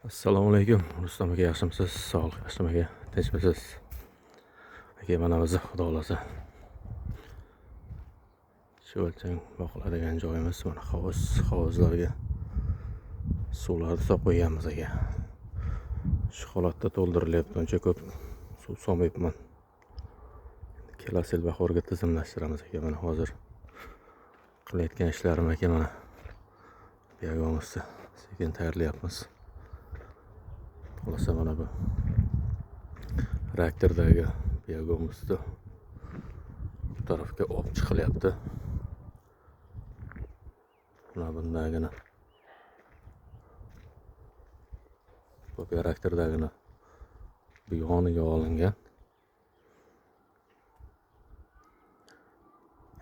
Assalomu alaykum Rustam aka, yaxshimisiz? Sog'liq yaxshimi aka? Tinchmisiz? Aka, mana bizni xudo xohlasa chuvalchang boqiladigan joyimiz mana hovuz, hovuzlarga suvlarni solib qo'yganmiz aka. Shu holatda to'ldirilyapti, uncha ko'p suv solmayapman. Kelasi yil bahorga tizimlashtiramiz aka. Mana hozir qilayotgan ishlarim aka, mana biogumusni sekin tayyorlayapmiz. Xulosa mana bu reaktordagi biogumusni bu tarafga olib chiqilyapti. Mana bundagini bu reaktordagini bu yoniga olingan.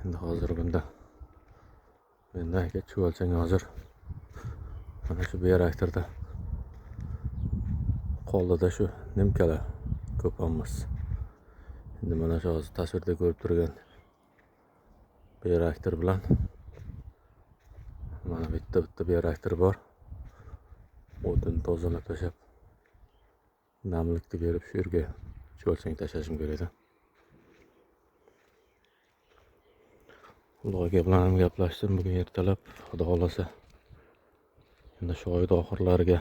Endi hozir bunda menda aka chuvalchang hozir mana shu bioreaktorda qoldida shu nimkala ko'p emas. Endi mana shu hozir tasvirda ko'rib turgan bioreaktor bilan mana bitta bioreaktor bor. O'tin tozalab tashlab namlikni berib shu yerga chuvalchang tashlashim kerak edi. Ulug' aka bilan ham gaplashdim bugun ertalab, xudo xohlasa endi shu oyda oxirlariga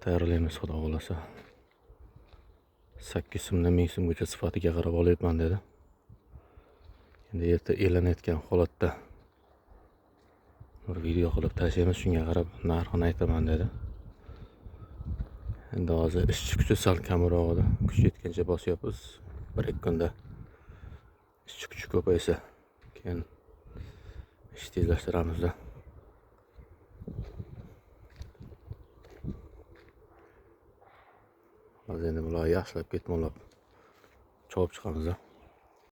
tayyorlaymiz xudo xohlasa. 8 so'mdan 1000 so'mgacha sifatiga qarab olyapman dedi. Endi erta elanayotgan holatda bir video qilib tashlaymiz, shunga qarab narxini aytaman dedi. Endi hozir ishchi kuchi sal kamroq edi. Kuch yetgancha bosyapmiz. 1-2 kunda ishchi kuchi ko'paysa keyin ish tezlashtiramizda. Hozir endi bular yaxshilab ketmonlab chopib chiqamiz.